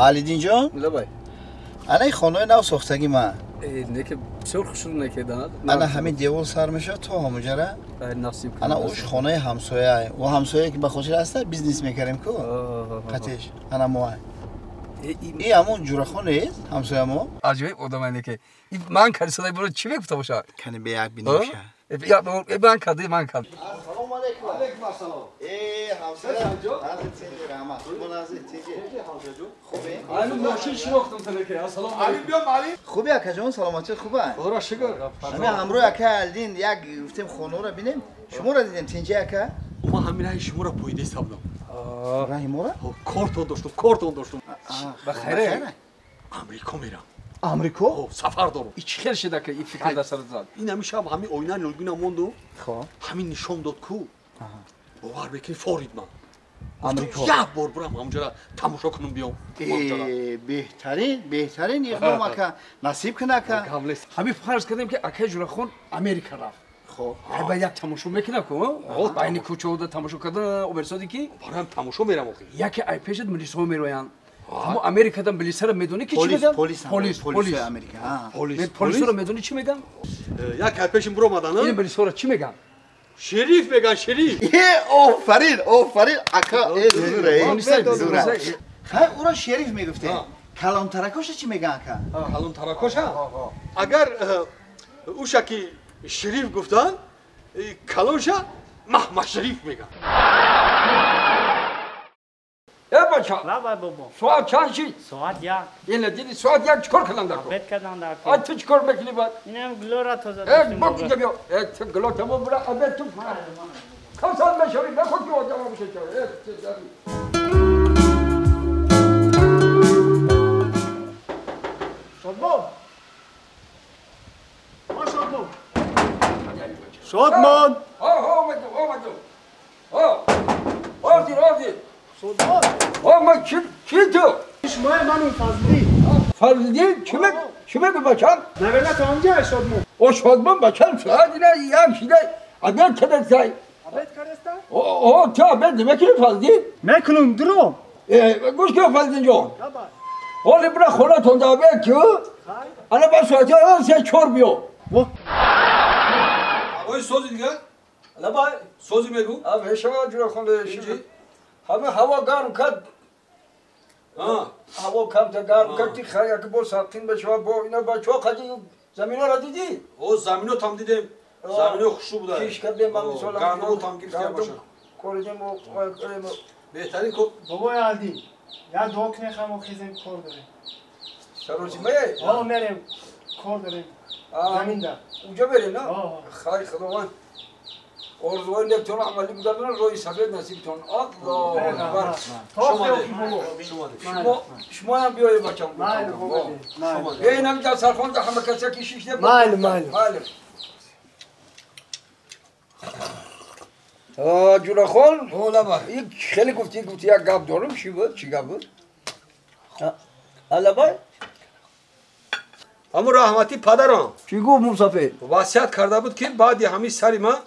Алидин ҷон? Лабай. Ана ин хонаи нав сохтагӣ ман. Не ки бисёр хушрӯ накеда. Ана ҳамин девор сар мешавад то ҳамуҷара. Насиб. Ана уш хонаи ҳамсоя. Ӯ ҳамсояе ки ба хотир аста бизнес мекардем ку. Қатиш. Ана мо. И ҳамон ҷурахон нест ҳамсоя мо? Аҷоиб одамай не ки. Ман кардисадай буро чӣ мегуфта бошад? Кани бе як бинемша. Ман кард, ман кард. Ассалому алайкум. Алайкум ассалом. Ҳамсоя. Нази тинҷи раҳмат. Мо нази тинҷи. Хубе? Ай мошин шинохтам танаке. Ассалому алайкум. Биё малим. Хубе акаҷон, саломатӣ хубе? Худоро шукр. Ҳамин ҳамрӯи ака Алдин як гуфтем хонаро бинем. Шуморо дидем тинҷи ака? Ма ҳамин раҳи шуморо пойда ҳисобдам. Раҳи моро? Кортон доштум, кортон доштум. Ба хайр. Амрико мерам. Амрико? Сафар дорам. И чӣ хел шуда ки ин фикр дар сарат зад? Ин ҳамин шаб ҳамин оина нилгуна монду. Хоб. Ҳамин нишон дод ку. Бовар бекунӣ форид ман. Амрико. Як бор бурам ҳамонҷора тамошо кунам биём. Беҳтарин, беҳтарин иқдом ака. Насиб кун ака. Ҳамин фарз кардем ки акаи Ҷурахон Америка рафт. Хоб. Ҳай ба як тамошо мекунад ку? Байни кӯчаҳода тамошо карда оберсоди ки? Барам тамошо мерам охи. Яке ай пешат милисҳо мероянд. Ҳамо Америкадан милисаро медонӣ ки чӣ мегӯянд? Полис, полис, полис Америка. Полис. Полисро медонӣ чӣ мегӯянд? Як ай пешим буромадан, Ин милисҳоро чӣ мегӯянд? Шериф мегӯянд, шериф. Офарин, офарин, ака, зура, зура. Хай, ӯро шериф мегуфтем. Калонтаракоша чӣ мегӯянд, ака? Калонтаракоша? Агар ӯша ки шериф гуфтанд, калонша Маҳмадшариф мегӯянд. Бача. Лабай бобо. Соат чанд шид? Соат як. Ина диди соат як чикор кардам дар кор? Обед кардам дар кор. А ту чикор мекунӣ баъд? Инам гулора тоза доштем. Бо куҷа биё. Ту гуло тамом бура обед ту. Кам соат мешавӣ? Наход ки одам мешавӣ. Шодмон. Ма Шодмон. Шодмон. Омадам, омадам. Овдин, овдин. Шодмон. Ма ки ту? Шумои манум Фазлиддин. Фазлиддин? Чӣ мегӯ бачам? Наверно то онҷа Шодмон. О Шодмон бачам соат ина як шида обед кардастай. Обед кардаста? О, ту обед намекунӣ Фазлиддин? Мекунам, дуром. Гӯш кун Фазлиддин ҷон. Ҳоле бура хонатон да обед ку? Ана ба соати 3-4 биё. Ой сози дига? Лабай. Сози мегӯ? Мешава Ҷурахон ҳама ҳаво гарм кард. Ҳаво камта гарм кард, ти як бо сақин бешава бо ина бачаҳо қади заминаро дидӣ? О, замино там дидем. Замино хушрӯ буда. Киш кардем ман мисол. Гандуму там гирифта бошад. Коридем беҳтарин ко бобои Алдин, як дуо кунем хамо хизем кор дорем. Саросима? О, мерем кор дорем. Заминда. Уҷа мерем, на? Хайр, Худованд орзуҳои нектон амалӣ бигардонад, роҳи сафед насибтон. Аллоҳу акбар. Шумоям биёед бачам. Биёед ҳамин дастархон да ҳама каса ки шиште. Майли, майли. Майли. Ҷурахон, ин хеле гуфтӣ, гуфтӣ як гап дорам, чӣ буд? Чӣ гап буд? Алабай? Ҳамун раҳматӣ падарам. Чӣ гуфт мусафед? Васият карда буд ки баъди ҳамин сари ман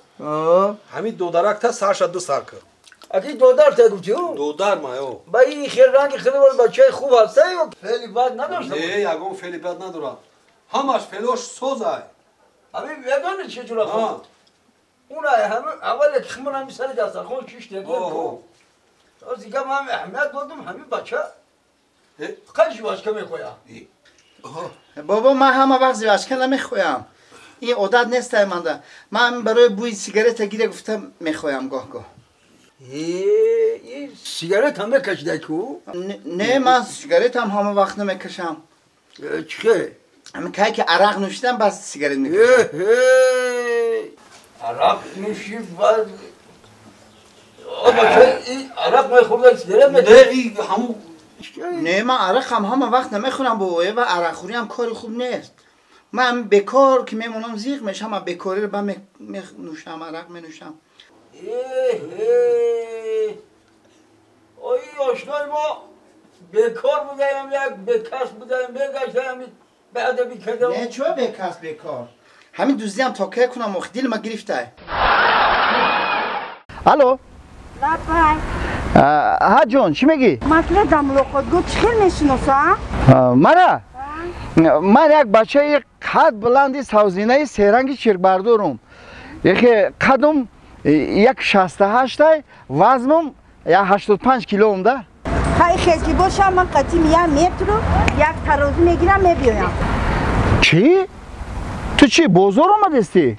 ҳамин додаракта сарша ду сар кард. Аки додар та гуфтӣ? Додар ма, ё. Ба ин хел ранги хеле бачаи хуб ҳаста ё феъли бад надошта? Не, ягон феъли бад надорад. Ҳамаш феълош созай. Ҳамин медонӣ чӣ Ҷурахон? Уна ҳама аввал ки химон ҳамин сари дастархон шиштем. Оз дига ман аҳамият додам ҳамин бача фақат жвачка мехоҳад. Бобо, ман ҳама вақт жвачка намехоҳам. Ин одат нест манда. Ман барои бӯи сигарета гире гуфта мехоҳам гоҳ-гоҳ. Ин сигарет ҳам мекашидай ку? Не, ман сигарет ҳам ҳама вақт намекашам. Чӣ? Ҳамин кай ки арақ нӯшидам, бас сигарет мекашам. Арақ нӯши баъд арақ мехӯрда сигарет мекашид? Не, ман арақ ҳам ҳама вақт намехӯрам бобо, ва арақхӯрӣ ҳам кори хуб нест. Ман бекор ки мемонам зиқ мешам, ман бекориро ба менӯшам, арақ менӯшам. Ой, ошнои мо бекор будаем, як бекас будаем, мегаштаем, беадабӣ кардам. Не, чо бекас бекор? Ҳамин дуздиам то кай кунам, охи дили ма гирифтай. Алло. Лабай. Ҳа ҷон, чӣ мегӣ? Масъала дар мулоқотгоҳ чӣ хел мешиноса? Мара? Ман як бачаи қад баланди савзинаи серанги чиркбардорум. Яхе қадум 1,68-ай, вазнум 85 килоум да. Хай, хезги бошам, ман қатим як метру як тарозу мегирам, мебиёям. Чӣ? Ту чӣ, бозор омадестӣ?